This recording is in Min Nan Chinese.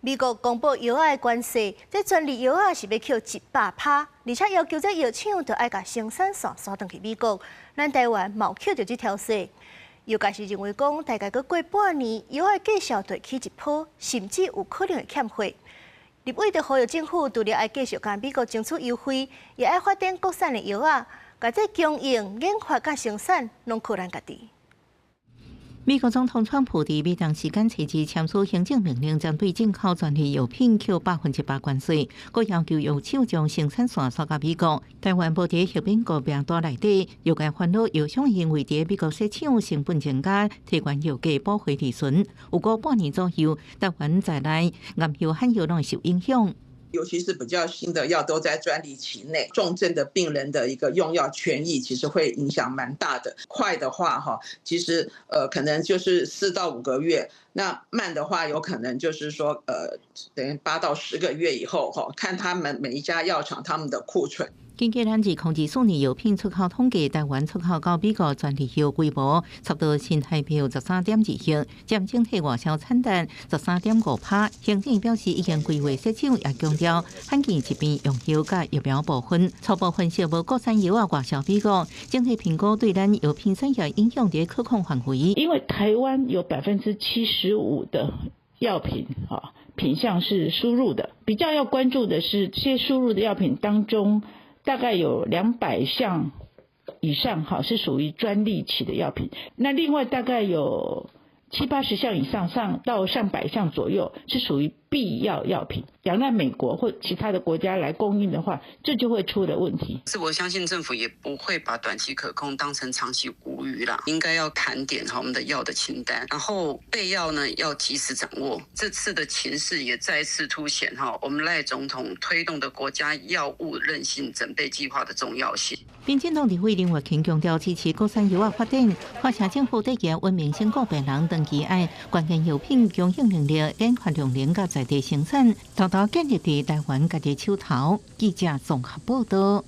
美國公布藥仔的關稅，這專利藥仔是欲扣100趴，而且要求這藥廠著愛共生產線徙轉去美國。咱台灣嘛有抾著這條稅。藥界是認為講，大概閣過半年，藥仔價數就會起一波，甚至有可能會欠貨。立委就呼籲政府，除了愛繼續共美國爭取優惠，也愛發展國產的藥仔，共這供應、研發佮生產，攏靠咱家己。美國總統川普佇美東時間星期二簽署行政命令，針對進口專利藥品扣100%關稅，閣要求藥廠將生產線徙到美國。台灣無佇黑名國名單內底，藥界煩惱藥商因為佇美國設廠成本增加，提懸藥價補回利潤。有過半年左右，台灣在內岩藥罕藥攏會受影響。尤其是比較新的藥都在專利期內，重症的病人的一個用藥權益其實會影響蠻大的。快的話，哈，其實可能就是4到5個月；那慢的話，有可能就是說，等於8到10個月以後，哈，看他們每一家藥廠他們的庫存。根據咱2024年藥品出口統計，台灣出口到美國專利藥規模差不多新台幣13.2億，佔整體外銷產值13.5趴。行政院表示已經規劃設廠，也強調罕見疾病用藥佮疫苗部分，初步分析無國產藥仔外銷美國，整體評估對咱藥品產業影響佇可控範圍。因為台灣有75%的藥品，哈品項是輸入的，比較要關注的是這些輸入的藥品當中，大概有200項以上，哈是屬於專利期的藥品。那另外大概有七八十項以上，上到上百項左右，是屬於必要藥品。仰賴美國或其他的國家來供應的話，這就會出了問題。是我相信政府也不會把短期可控當成長期無虞啦，應該要盤點好我們的藥的清單，然後備藥呢要及時掌握。這次的情勢也再次凸顯哈，我們賴總統推動的國家藥物韌性準備計劃的重要性。民進黨立委林月琴強調支持國產藥仔發展，發聲政府對其穩民生顧病人，長期愛關鍵藥品供應能力、研發量能佮在地生產，統統建立佇台灣家己手頭。記者綜合報道。